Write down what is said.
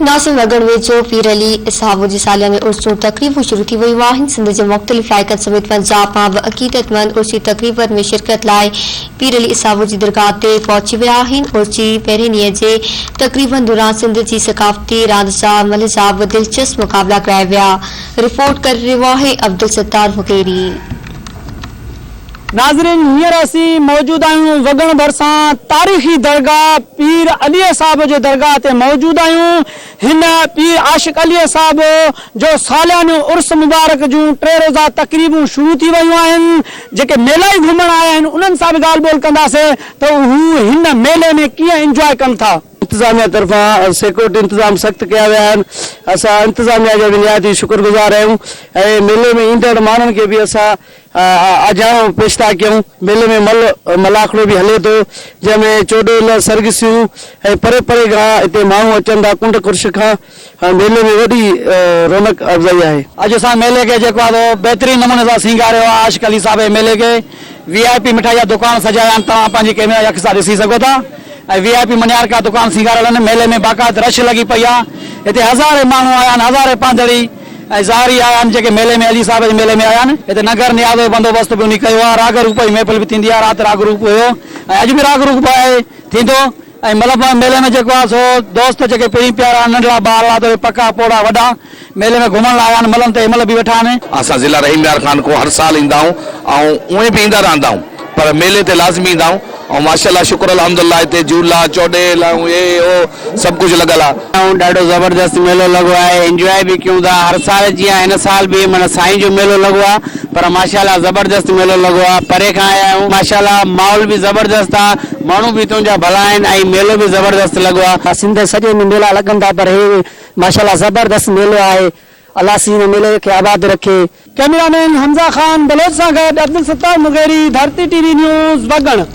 ناظم وڳڻ ويجهو پير علي صاحب جي سالياني عرس جون تقريبون شروع ٿي ويون آهن، سنڌ جي مختلف علائقن سميت پنجاب مان به عقيدتمند عرسي تقريبن ۾ شرڪت لاء پير علي صاحب جي درگاهه تي پهچي ويا آهن، عرس جي پهرين ڏينهن جي تقريبن دوران سنڌ جي ثقافتي راند جا ملهه جا به دلچسپ مقابلا ڪرايا ويا، رپورٽ ڪري رهيو آهي عبدالستار مغيري. ناظرين هينئر اسين موجود آهيون وڳڻ ڀرسان تاريخي درگاهه پير علي صاحب جي درگاهه تي موجود آهيون هن پير عاشق علي صاحب جو ساليانو عرس مبارڪ جون ٽي روزه تقريبون شروع ٿي ويون آهن جيڪي ميلائي گهمڻ آيا آهن انهن سان به ڳالهه ٻولهه ڪنداسين ته هو هن ميلي ۾ ڪيئن انجواء ڪن ٿا. انتظاميا طرفان سيڪيورٽي انتظام سخت ڪيا ويا آهن اسان انتظاميا جا به نهايت ئي شڪر گذار آهيون ۽ ميلي ۾ ايندڙ ماڻهن کي به اسان آجياڻو پيش ٿا ڪيون. ميلي ۾ ملهه ملاکڙو به هلي ٿو، جنهن ۾ چوڏيل، سرگسيون ۽ پري پري کان هتي ماڻهو اچن ٿا، ڪنڊ ڪڙڇ کان ميلي ۾ وڏي رونق افزائي آهي. اڄ اسان ميلي کي جيڪو آهي سو بهترين نموني سان سينگاريو آهي، عاشق علي صاحب جي ميلي کي وي آء پي مٺائي جا دڪان سجايا آهن، توهان پنهنجي ڪيمرا جي اک سان ڏسي سگهو ٿا ۽ وي آء پي منيارڪا دڪان سينگاريل آهن، ميلي ۾ باقاعده رش لڳي پئي آهي، هتي هزارين ماڻهو آيا آهن، هزارين پانڌڙي. ۽ زائر ئي آيا آهن جيڪي ميلي ۾ علي صاحب جي ميلي ۾ آيا آهن. هتي ننگر نياز جو بندوبست به انهي ڪيو آهي. راڳ روپ جي محفل به ٿيندي آهي. رات راڳ روپ هيو ۽ اڄ به راڳ روپ آهي ٿيندو ۽ مطلب ميلي ۾ جيڪو آهي سو دوست جيڪي پرين پيارا ننڍڙا ٻارڙا توڙي پڪا پوڙها وڏا ميلي ۾ گهمڻ لاء آيا آهن ملن تي هن مهل به ويٺا آهن. اسان ضلع رحيم يار خان کان هر سال ايندا آهيون ۽ اونئين به ايندا رهندا آهيون پر ميلي تي لازمي ايندا آهيون ۽ ماشاء الله شڪر الحمد الله هتي جهولا چوڏيل ۽ اهي اهو سڀ ڪجهه لڳل آ. ۽ ڏاڍو زبردست ميلو لڳو آهي انجواء به ڪيون ٿا هر سال جيان هن سال به معنيٰ سائين جو ميلو لڳو آ پر ماشاء الله زبردست ميلو لڳو آ پري کان آيا آهيون ماشاء الله ماحول به زبردست آ ماڻهو به هتون جا ڀلا آهن ۽ ميلو به زبردست لڳو آ. سنڌ سڄي ۾ ميلا لڳن ٿا پر هي ماشاء الله زبردست ميلو آهي الله سين هن ميلي کي آباد رکي. ڪئميرا مين حمزه خان بلوچ سان گڏ Abdul Sattar Mugheri, Dharti T V news, Wagan.